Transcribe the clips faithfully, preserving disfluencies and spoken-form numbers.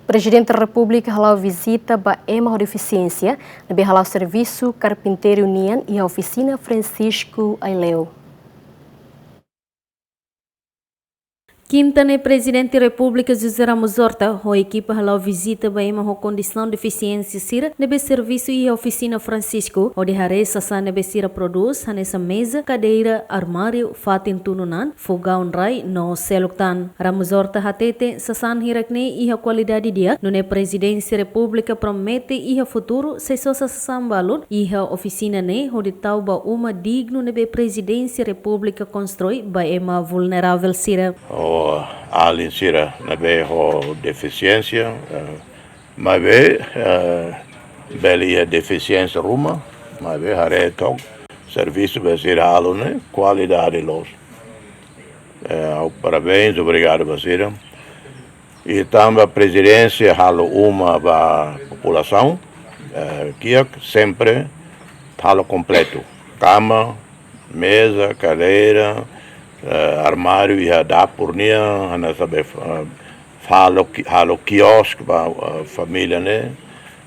Prezidente Repúblika hala'o vizita ba ema ho defisiénsia ne'ebé hala'o servisu karpinteiru nian iha ofisina Francisco Aileu. Kinta ne'e Prezidente Repúblika José Ramos Horta ho ekipa hala'o vizita ba ema ho kondisaun defisiénsia sira ne'ebé servisu iha ofisina Francisco, hodi haree sasán ne'ebé sira prodús, hanesan meza, kadeira, armáriu, fatin tunu-na'an, fogaun rai no seluk tan. Ramos Horta hatete, sasán hirak-ne'e iha kualidade di'ak, nune'e Prezidénsia Repúblika promete iha futuru sei sosa sasán balun iha ofisina ne'e hodi tau ba uma dignu ne'ebé Prezidénsia Repúblika konstrui ba ema vulneravel sira. Ho alin sira ne'ebé ho defisiénsia, eh, maibé, eh, bele iha defisiénsia ruma, maibé haree took servisu be sira halo ne'e kualidade loos. Eh, ha'u parabéns, obrigadu ba sira. I tanba Prezidénsia halo uma ba populasaun, eh, kiak sempre halo kompletu. Kama, meza, kadeira, eh, armáriu iha dapur nian, hanesan be, eh, halo ki-, halo kiosku ba, eh, família ne'e.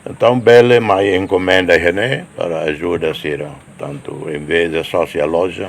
Entaun, bele mai enkomenda iha ne'e para ajuda sira. Tantu, em vez de sosa loja,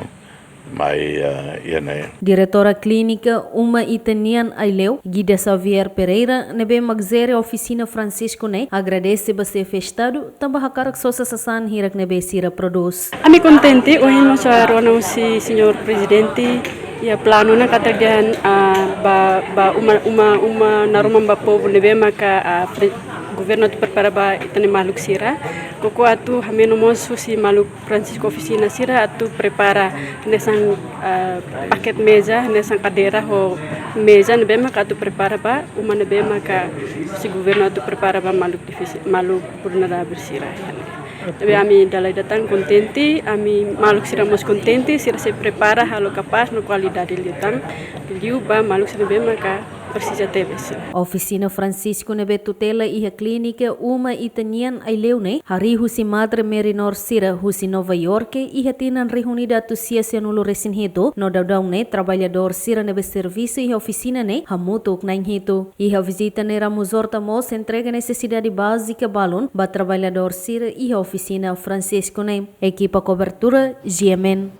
mai, eh, iha ne'e. Diretora Klínika Uma Ita Nian Aileu, Guida Xavier Pereira, ne'ebé mak jere ofisina Francisco ne'e, agradese ba Xefe Estadu, tanba hakarak sosa sasán hirak ne'ebé sira prodús. Ami kontente, ohin mós rona husi Señór Prezidente, iha planu ona katak dehan, ah, ba, ba uma, uma, uma naroman ba povu ne'ebé maka, ah, pre-, governu atu prepara ba ita-nia maluk sira. Koko atu hameno mós husi maluk Francisco ofisina sira atu prepara hanesan, ah, paket meza, hanesan kadeira ho meza ne'ebé maka atu prepara ba uma ne'ebé maka husi governu atu prepara ba maluk difísil, maluk vulneravel sira. Tapi ami dala ida tan kontente, ami maluk sira mós kontente, sira sei prepara halo kapás no kualidade liután, liu ba maluk sira ne'ebé maka presiza tebes. Ofisina Francisco ne'ebé tutela iha Klínika Uma Ita Nian Aileu ne'e, harii husi Madre Merinor sira husi Nova Iorke, iha tinan rihun ida atus sia sianulu resin hitu, no daudaun ne'e traballadór sira ne'ebé servisu iha ofisina ne'e hamutuk na'in hitu. Iha vizita ne'e Ramos Horta mós entrega nesesidade bázika balun ba traballadór sira iha ofisina Francisco ne'e. Ekipa kobertura, G M N.